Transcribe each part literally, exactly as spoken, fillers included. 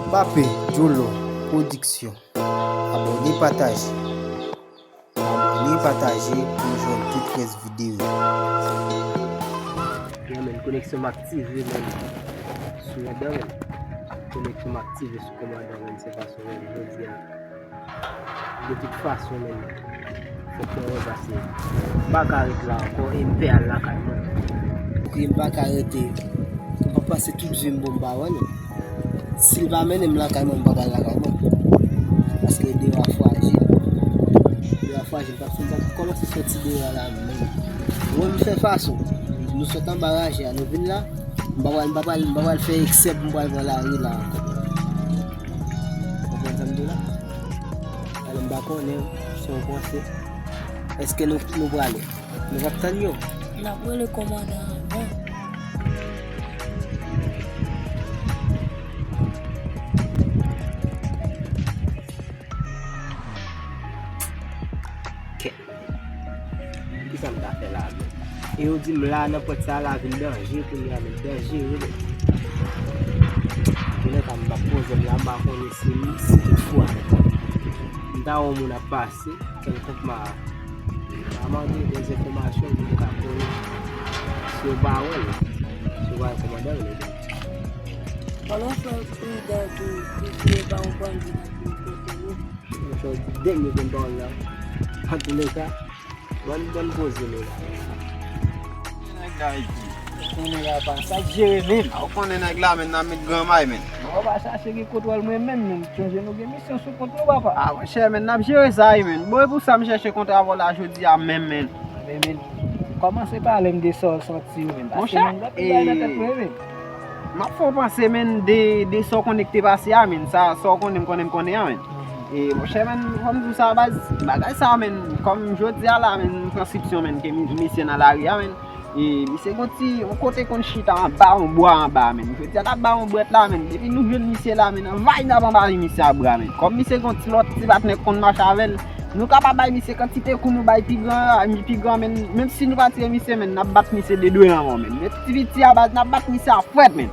Mbappé Jolo Production. Abòne, pataje. Abòne, pataje pou w jwenn tout rès videyo. Yeah, man, koneksyon m aktive, man. Sou ladan, man. Koneksyon m aktive sou kòmandan, man. Se pa sou rezo jodi a. De tout fason, men, fòk mwen wè pase. M pa ka ret la ankò e m pè al lakay mwen. Ok, m pa ka rete. M pa pase tout vi m pou m pa wè l. Si l pa mennen m lakay mwen, m pa pral lakay mwen. Paske deyò a frajil. Deyò a frajil, paske m pa kòmanse soti deyò a la menm. Mwen, m fè fason. Nou sot anba raje a, nou vin la. M pa pral, m pa pral, m pa pral fè eksè pou m pral pran lari la ankò. Konprann sa m di w la? Alò, m pa konnen sa w panse. Èske nou, nou prale? Nou p ap tann yo? N ap rele kòmandan an avan. Kisa m ta fè la menm? E yo di m la nan pòt sa a, lavil danje kounye a menm, danjere menm. Kounye a m ap poze m la, m pa konnen si, si toutfwa m ta wè yon moun ap pase kèlkonk, m a, m a mande dèz enfòmasyon pou m ka konnen si yo pa wè l, si yo pa wè kòmandan yo. Alò, fè pridan tou, pou yo pa yon bandi nan tou kote yo. Monchè, w di dènye bon pawòl la. Antouleka, bann, bann poze nou la. Nèg la epi. Konnen la pa sa k jere menm. A, ou konnen nèg la, men, nan met granmay, men. Bon, w pa chache gen kontwòl mwen menm, men. Chonje nou gen misyon sou kont nou, papa. A, monchè, men, n ap jere sa, wi, men. Bon, e pou sa m chèche kontra avè w la jodi a menm, men. Men, men, kòmanse pale m de sa w santi, men. Paske, monchè, men, gade bagay nan tèt mwen, men. M ap fè w panse, men, de, de sa w konnen ki te pase a, men. Sa, sa w konnen, m konnen, m konnen an, men. E, monchè, men, fò m di w sa, baz, bagay sa, men, kòm jodi a la, men, m pran sipsyon, men, ke mi-, misye nan lari a, men. E, misye gon ti, yon kote konn chita anba, yon bwa anba, men. Jodi a, n ap ba yon bwèt la, men. Depi nou jwenn misye la, men, anvayi n ap anvayi misye a bra, men. Kòm misye gon ti lòt ti patnè k konn mache avè l, nou kapab bay misye kantite kou nou bay pi gran, pi gran, men, menm si nou pa tire misye, men, n ap bat misye de dwe anvan, men. Men ti piti a, baz, n ap bat misye a frèt, men.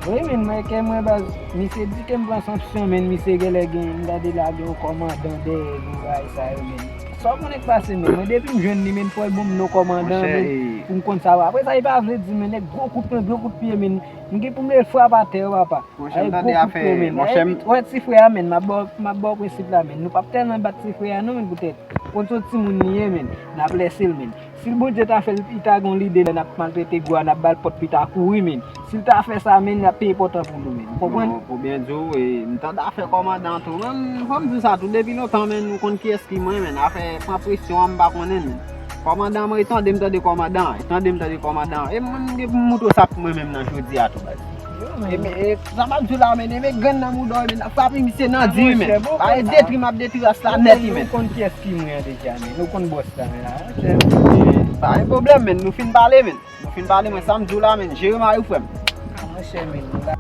Wi, men, mwen, ke mwen, baz, misye di ke m pran sanksyon, men, misye genlè gen, m gade la, gen yon kòmandan dèyè l, yon bagay sa yo, men. Sa w konnen k pase, men, mwen, depi m jwenn li, men, fò l ban m non kòmandan, men, pou m konn sa. Apre sa, li pa vle di, men, nèg gwo kout pwen, gwo kout pye, men, m gen pou m leve frap atè, papa. Monchè, m tande afè, monchè, m wè ti frè a, men, m ap ba w, m ap ba w prensip la, men. Nou p ap tèlman bat ti frè a, non, men, poutèt, konn se yon timoun li ye, men, n ap lèse l, men. Si Bondye ta fè l, li ta gon lide lè n ap maltrete gwo a, n ap ba l pòt pou l ta kouri, men. Si l ta fè sa, men, l ap pi enpòtan pou nou, men. Ou konprann? Bon, pou byen di w, e, m tande afè kòmandan tou, men, fò m di w sa tou, depi lontan, men, ou konn kiyès ki mwen, men. Afè pran presyon an, m pa konnen, men. Kòmandan, mwen, e tande m tande kòmandan, e tande m tande kòmandan. E mwen, m gen pou m moutre w sa pou mwen menm nan jodi a tou, baz. E, men, e, sa m ap di w la, men, e, men, grenn nan mouda w, men, n ap frape misye nan di, men. Pa e detri m ap detri ras la nèt, men. Ou konn kiyès ki mwen an deja, men. Ou konn bòs la, men, la. Pa gen pwoblèm, men. Nou fin pale, men. Nou fin pale, mwen, sa m di w la, men. Jere mari w, frè m. A, monchè, men, nou la.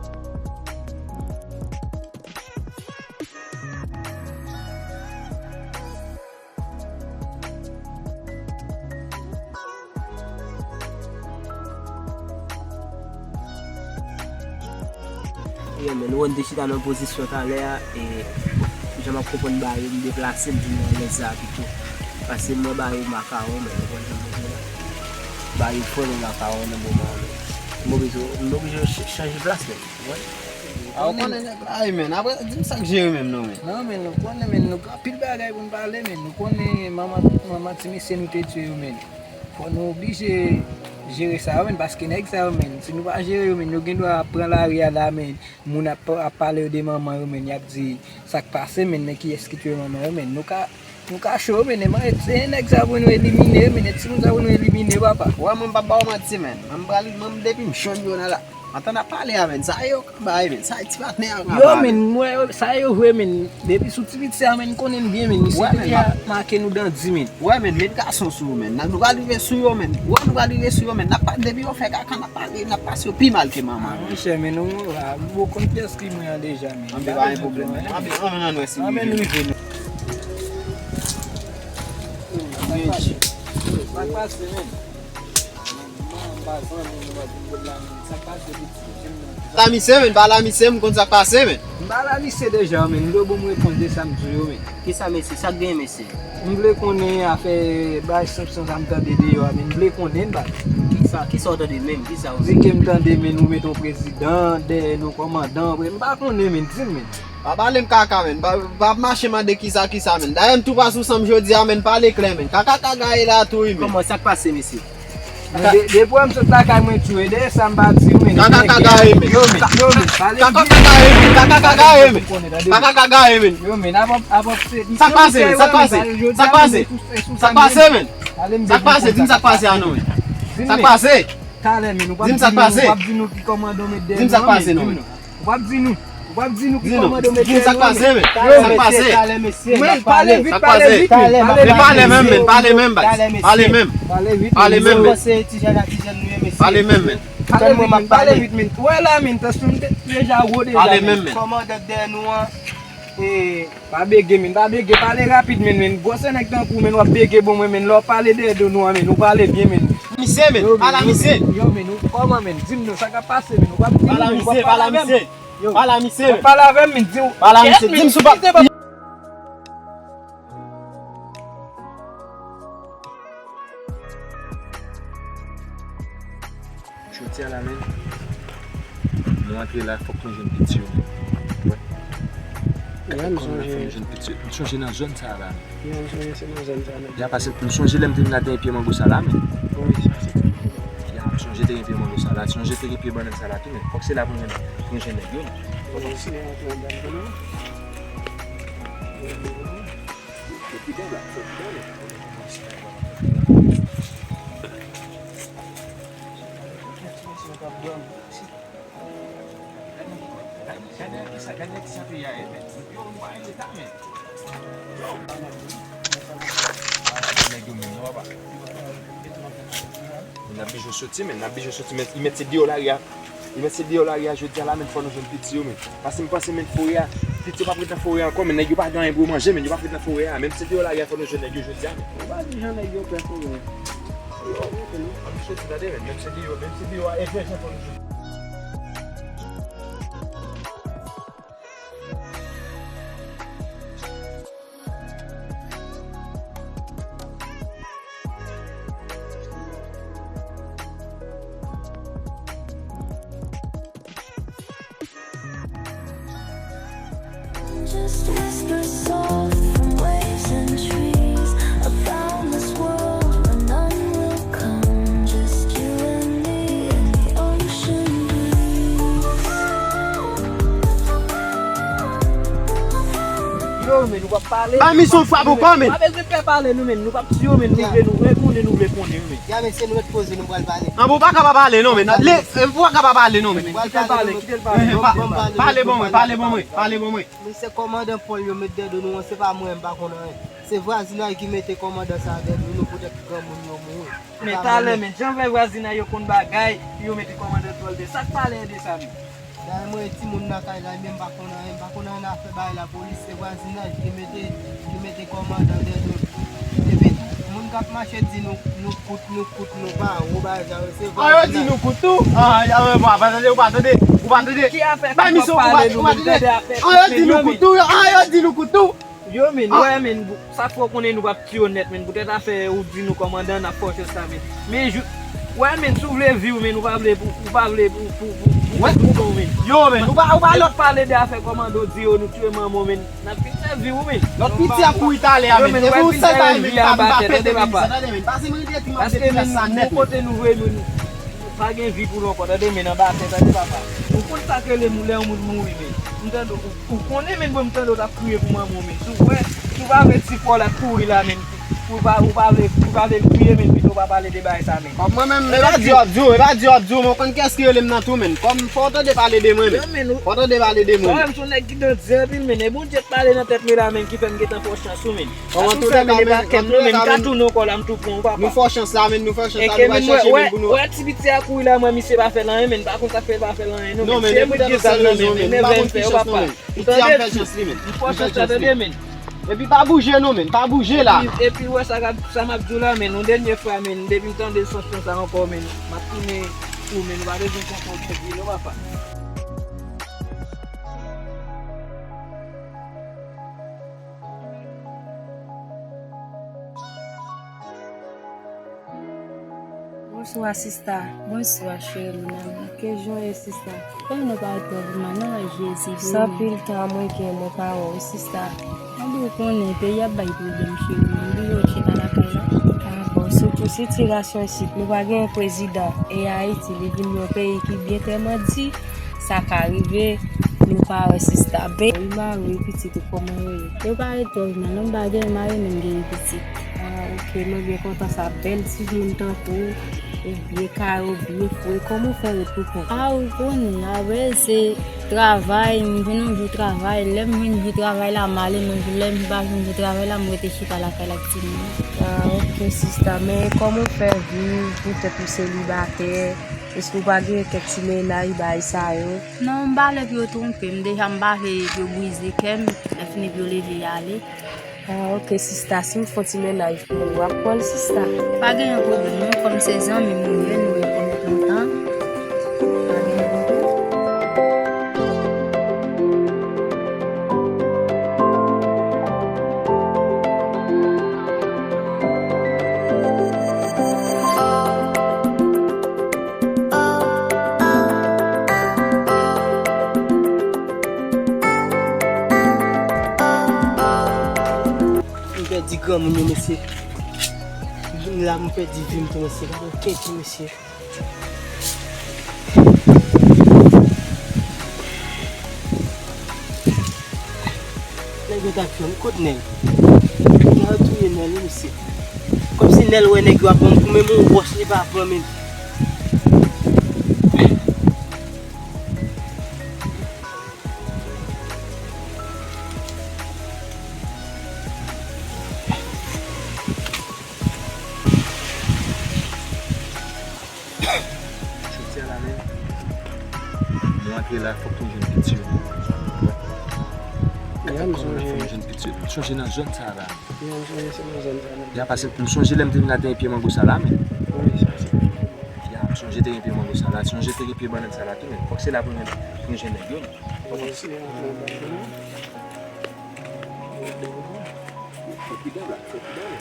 Yeah, men, nou konn te chita nan pozisyon talè a, e jan m ap konprann bagay yo, m deplase m vin nan lès sa a pito. Paske m wè bagay yo makawon, men, ou konn jan m di la. Bagay yo fò nan makawon nan moman an, men. M oblije, m oblije ch-, chanje plas, men. A, ou konnen nèg la, wi, men. Apre, di m sa k jere menm, non, men. Non, men, nou konnen, men, nou gen anpil bagay pou n pale, men. Nou konnen manman, manman ti mesye nou te tye yo, men. Fò nou oblije jere sa yo, men, paske nèg sa yo, men, si nou pa jere yo, men, yo gen dwa pran lari a la, men, moun ap, ap pale yo de manman yo, men, y ap di sa k pase, men, men kiyès ki tye manman yo, men. Nou ka Nou ka cho, men, men, se nèg sa pou nou elimine, men, timoun sa pou nou elimine, papa. Wè, mwen, m p ap ba w manti, men. Mwen, m pral, mwen, depi m jwenn yo nan la. Antan n ap pale a, men, sa yo ka bay, men, sa ti patnè a ka bay. Yo, men, m wè yo, sa yo vre, men, depi sou ti piti a, men, m konnen l byen, men, misye te deja make nou dan di, men. Wè, men, met gason sou yo, men. Nan nou pral rive sou yo, men. Wè, nou pral rive sou yo, men. N ap pa, depi yo fè kaka, n ap pale, n ap pase yo pi mal ke manman. A, monchè, men, nou, a, ou konn kiyès ki mwen an deja, men. Anben, pa gen pwoblèm, men. Anben, ann, ann wè si nou rive. Ann rive, nou. Sa k pase? Sa k pase, men? Pa zanmi nou, wè, pou m la menm. Sa k pase, piti? Di m non. Pale a misye, men, pale a misye, m konn sa k pase, men. M pale a misye deja, men, m dwe bon m repons de sa m di w yo, men. Kisa, mesye? Sa k genyen, mesye? M vle konnen afè bay senk san sa m tande deyò a, men, m vle konnen, ba. Kisa, kisa w tande menm? Kisa w di? Di ke m tande, men, nou mete yon prezidan dèyè nou, kòmandan, men, m pa konnen, men, di m, men. Pa pale m kaka, men. Pa, pa mache mande kisa, kisa, men. Dayè, m tou pa sou san m jodi a, men. Pale klè, men. Kaka ka gaye la tou, wi, men. Kòman, sa k pase, mesye? Men de, depi w wè m sot lakay mwen tou, e de sa m pa di w, men. Kaka ka gaye, men. Yo, men, yo, men, pale vit. Kaka ka gaye, men. Kaka ka gaye, men. Kaka ka gaye, men. Yo, men, apòp, apòp se. Sa k pase, men? Sa k pase? Sa k pase? Sa k pase, men? Sa k pase? Di m sa k pase a non, men. Sa k pase? Talè, men, ou p ap di nou, ou p ap di nou ki kòmandan w met dèyè nou an, men, di m non. Ou p ap di nou, ou p ap di nou ki kòmandan w met dèyè nou an, men. Di m sa k pase, men. Sa k pase? Yo, mesye, talè, mesye, n ap pale. Pale vit, pale vit, men. Pale vit, men. Pale menm, men. Pale menm, baz. Pale menm. Pale vit, men. Pale menm. Yo, men, nou panse ti jèn a ti jèn nou ye, mesye. Pale menm, men. Pale vit, men, pale vit, men. Ou wè la, men, tansyon m te deja wo deja, men. Pale menm, men. Kòmandan k dèyè nou an, e, Pa bege, men, pa bege, pale rapid, men, men. Gwosè nèg tankou w, men, w ap bege bon mwen, men, lè w pale dèyè do nou an, men, ou pale byen, men. Misye, men, pale a misye. Yo, men, ou kòman, men? Di m non, sa k ap pase, men? Ou p ap di nou, men, ou p ap pale avè m. Yo. Pale a misye, men. W ap pale avè m, men, di w. Pale a misye, di m si w p ap. Jodi a la menm, nou antre la, fòk nou jwenn piti yo menm. Wè. Kòm la fè nou jwenn piti yo. M sonje nan zòn sa a la menm. Ya, m sonje se nan zòn sa a menm. Ya, paske m sonje lè m te vin la, te gen pye mango sa la menm. Wi, sa se te. Ya, m sonje te gen pye mango sa la. M sonje te gen pye bannann sa la tou menm. Fòk se la pou nou jwenn, pou nou jwenn nèg yo menm. Wi, se yon pwen dam pou nou. Fòk ki bon la, fòk ki bon la. Gade, gade, gade kisa, gade kisa peyi a ye, men. Yo, nou pa gen leta, men. Nèg yo menm, non, papa. N ap bezwen soti, men, n ap bezwen soti, men. Li mèt se deyò lari a. Li mèt se deyò lari a jodi a la, men, fò nou jwenn piti yo, men. Paske m panse, men, forè a, piti yo p ap ret nan forè a ankò, men nèg yo pa gen anyen pou yo manje, men yo p ap ret nan forè a. Menm se deyò lari a, fò nou jwenn nèg yo jodi a, men. Ou pa di jan nèg yo pè forè a. Yo, yo, yo, an m soti tande, men, menm se deyò, menm se deyò a, e vre jan fò nou jwenn. Just whisper soft from waves and trees. I found this world where none will come, just you and me and the ocean breeze. Yo, men, nou p ap pale. Ba misye yon frap ankò, men. Pa bezwen fè pale nou, men. Nou p ap tiye, men. Nou vle, nou vle konnen, nou vle konnen, men. Ya, mesye, nou ret poze, nou pral pale. An, bon, ou pa ka pa pale, non, men. Pale. Ou pa ka pa pale, non, men. Kite l pale, kite l pale. Pale bon mwen, pale bon mwen, pale bon mwen. Men se kòmandan Pòl yo met dèyè do nou an, se pa mwen, m pa konn anyen. Se vwazinay ki mete kòmandan sa a dèyè do nou poutèt granmoun yo mouri. Men talè, men, jan fè vwazinay yo konn bagay, yo mete kòmandan Pòl dèyè. Sa k pale de sa, men? Dayè mwen timoun nan kay la, men m pa konn anyen, m pa konn anyen nan afè bagay lapolis, se vwazinay ki mete, ki mete kòmandan dèyè do nou. Epi moun k ap mache di nou, nou kout, nou kout, nou pa wou, bagay sa yo, se vwazinay. An, yo di nou kout tou? An, yo, yo, pa, pa tande, ou pa tande, ou pa tande. Ki afè kout w ap pale nou, men, tande afè kout, men, yo, men. An, yo di nou kout tou, an, yo di nou kout tou. Yo, men, wè, men, sa fò konnen nou p ap tiye w nèt, men, poutèt afè ou di nou kòmandan, n ap fè w chans la, men. Men, jou, wè, men, si w vle vi w, men, ou pa vle pou, ou pa vle pou, pou, pou, pou, pou bon, men. Yo, men, ou pa, ou pa lòt pale de afè kòmandan w di yo, nou tiye manman w, men. N ap fin fè vi w, men. Lòt piti ap kouri talè a, men. Epi ou sèl bagay, men, m pa, m pa pete men sa, tande, men. Pase m rete ti m ap depi sa nèt, men. Kote nou voye nou, nou pa gen vi pou nou ankò, tande, men, anba tè, tande, papa. Ou konn sa k rele moun, lè yon moun mouri, men. M tande w, ou konnen, men, bon, m tande w t ap kriye pou manman w, men. Si w wè, si w pa vle ti frè w la kouri la, men, ou pa, ou pa vle, ou pa vle l kriye, men, pito w pa pale de bagay sa, men. Kòm mwen menm, e pa di w ap di w, e pa di w ap di w, men w konn kiyès ki rele m nan tou, men. Kòm fò w tande pale de mwen, men. Fò w tande pale de mwen, men. Sa wè m se yon nèg ki grandi anpil, men. E Bondye k pale nan tèt mwen la, men, ki fè m gentan fè w chans, wi, men. Kòman tou lè ka, men, an tou lè ka, men, m ka tounen ankò la, m tou pran w, papa. Nou fè w chans la, men, nou fè w chans la, nou pral chèche, men, pou nou. Wè, wè ti piti a kouri la, mwen, misye pa fè l anyen, men, pa konn sa k fè l pa fè l anyen, non, men. Non, men, se mwen ki di sa, non, men, men, m pa konn ki chans, non, men. Piti a ap fè chans li, men. M fè w chans la, tande, men. Epi pa bouje non, men, pa bouje la. Epi, epi w wè sa, gad sa m ap di w la, men, yon dènye fwa, men, depi m tande sanksyon sa ankò, men, m ap tounen tou, men, ou pa bezwen kontan, men, non, papa. Bonswa, sista. Bonswa, cheri, mon amour. Ke jan w ye, sista? Kòman nou pa retwouve m nan, Jezi, vini. Sa pil tan mwen gen, mwen pa wè w, sista. Mwen di w konnen, peyi ap bay pwoblèm, cheri, mwen bliye w chita lakay la. Ah bon, sitou sitiyasyon isit, nou pa gen prezidan, e Ayiti, li vin yon peyi ki byen tèlman di, sa ka rive, nou pa wè sista. Ben, wi, mari, pitit ou, kòman yo ye? Yo pa retwouve m nan, non, m pa gen mari, men m gen pitit. Ah, ok, mwen byen kontan sa, bèl timoun tankou w, ou byen kare, ou byen fre, kòman w fè ret pou kont ou? Ah, ou konnen, apre se travay, m jwenn yon jou travay, lè m jwenn jou travay la, m ale, men lè m pa jwenn jou travay la, m rete chita lakay la ak timoun. Ah, ok, sista, men kòman w fè viv poutèt ou selibatè? Èske w pa gen kèk ti mennaj bagay sa yo? Non, m pa vle pou yo twonpe m, deja m pa vle pou yo brize kè m, lè fini pou yo leve y ale. Ah, ok, sista, si m fè yon ti mennaj pou ou, w ap pran l, sista? Pa gen yon pwoblèm, non, kòm se zanmi m ou ye, nou rekonèt lontan. Pa gen yon pwoblèm. M pèdi granmoun yo, mesye. Vin la, m pèdi vi m tou, mesye. Gade yon tenten, mesye. Nèg yo t ap fè m, kot Nèl? Nèl touye Nèl, wi, mesye. Kòmsi Nèl wè nèg yo ap ban m kou, menm yon wòch li pa pran, menm. Jodi a la menm, nou antre la, fòk nou jwenn pitit. Ya, m sonje. Fòk nou jwenn pitit. M sonje nan zòn sa la. Ya, m sonje se nan zòn sa la. Ya, paske m sonje lè m te vin la, te gen pye mango sa la, men. Wi, sa se. Ya, m sonje te gen pye mango sa la. M sonje te gen pye bannann sa la tou, men. Fòk se la pou nou, pou nou jwenn nèg yo, men. Fòk se la pou nou. Fè pridan la, fè pridan la.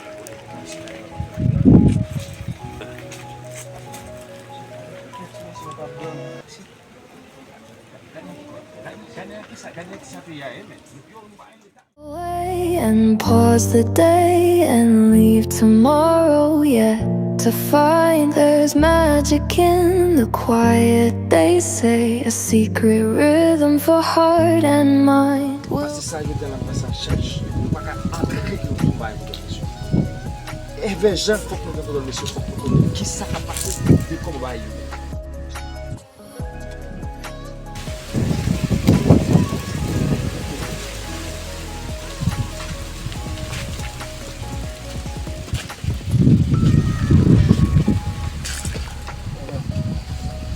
Away and pause the day and leave tomorrow yet to find. There's magic in the quiet, they say, a secret rhythm for heart and mind. Pase sa yo gen la pase a chak jou. Nou pa ka antre yo pou bay pwoblèm mesye. Evè jan fòk nou gen pwoblèm mesye, fòk nou konnen kisa k ap pase, de kòman bagay yo ye.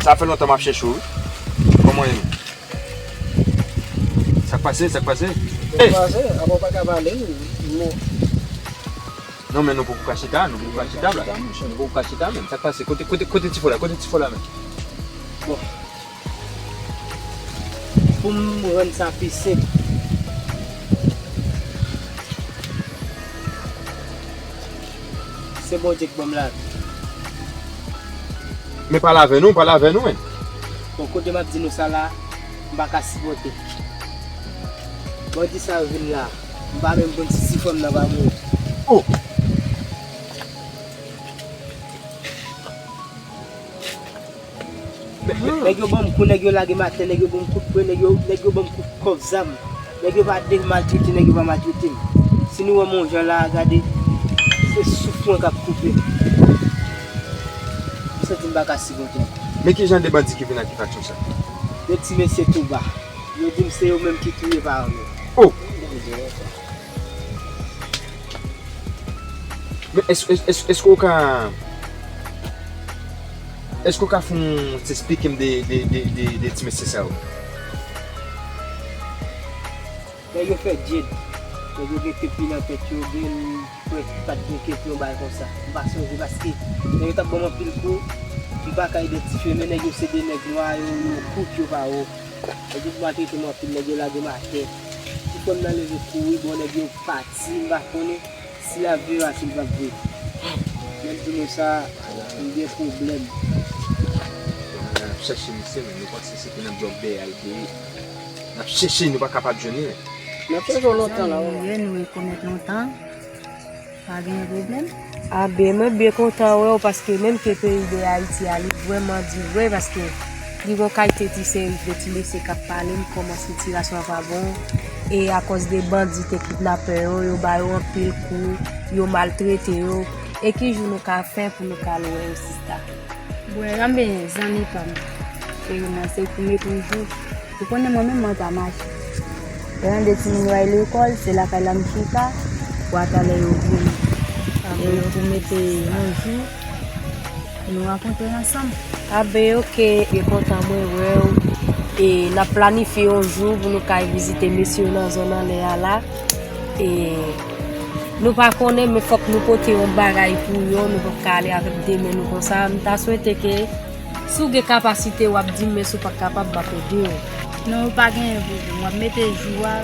Sa fè lontan m ap chèche w, wi. Kòman w ye menm? Sa k pase? Sa k pase? Sa k pase? Apa w pa ka pale, non? Non, men nou poko ka chita, nou poko ka chita, la. Nou poko ka chita, men. Sa k pase? Kote, kote, kote ti fo la? Kote ti fo la, men? Bon. Pou m rann sa pi senp, se Bondye k ban m lavi. Men pale avè nou, pale avè nou, men. Bon, kote m ap di nou sa la, m pa ka sipòte. Bandi sa yo vin la, m pa menm konn si ti fanm nan pa mouri. Oh! Nèg yo ban m kou, nèg yo lage m atè, nèg yo ban m kout pwen, nèg yo, nèg yo ban m kout kòb zam. Nèg yo pa de maltrete, nèg yo pa maltrete m. Si nou wè m yon jan la, gade, se souf mwen k ap koupe. M santi m pa ka sipòte ankò. Men ki jan de bandi ki vin ak faksyon sa? Yon ti mesye tou ba. Yo di m se yo menm ki touye paran m yo. Oh! Men èske, èske, èske w ka, èske w ka fè yon ti eksplike m de, de, de, de, de ti mesye sa yo? Nèg yo fè djed. Nèg yo gen kepi nan tèt yo, gen prèt pa t gen kepi, yon bagay konsa. M pa sonje paske nèg yo t ap ban m anpil kou. M pa ka idantifye, men nèg yo se de nèg nwa, yo, yo kout, yo pa wo. Nèg yo maltrete m anpil, nèg yo lage m atè. Ti frè m nan leve kouri, bon, nèg yo pati, m pa konnen si l ap viv a, si l p ap viv. Men m di nou sa, m gen pwoblèm. N ap chèche misye, men nou panse se te nan blòk dèyè a l te ye. N ap chèche, nou pa kapab jwenn li. N ap chèche w lontan la, wi. Zanmi, nou rekonèt lontan. Pa gen pwoblèm. Abe, mwen byen kontan wè w, paske menm ke peyi de Ayiti a, li vrèman di vre, paske li gon kalite ti seri de ti mesye k ap pale m kòman sitiyasyon an pa bon, e akòz de bandi te kidnapè yo, yo ba yo anpil kou, yo maltrete yo, e ki jou nou ka fè pou nou ka al wè yo, sista? Bon, zanmi, zanmi pa m, se mwen, se pou mete yon jou. Ou konnen mwen menm mwen pa mache. Lè tande timoun yo al lekòl, se lakay la m chita, pou atalè yo vini. E pou mete yon jou, pou nou rankontre ansanm. Abe, oke, byen kontan mwen wè w. E n ap planifye yon jou pou nou ka al vizite mesye yo nan zòn anlè a la. E nou pa konnen, men fòk nou pote yon bagay pou yo, nou p ap ka ale avèk de men nou konsa. M ta swete ke si w gen kapasite, w ap di m, men si w pa kapab, m ap ede w. Non, pa gen pwoblèm. W ap mete jou a,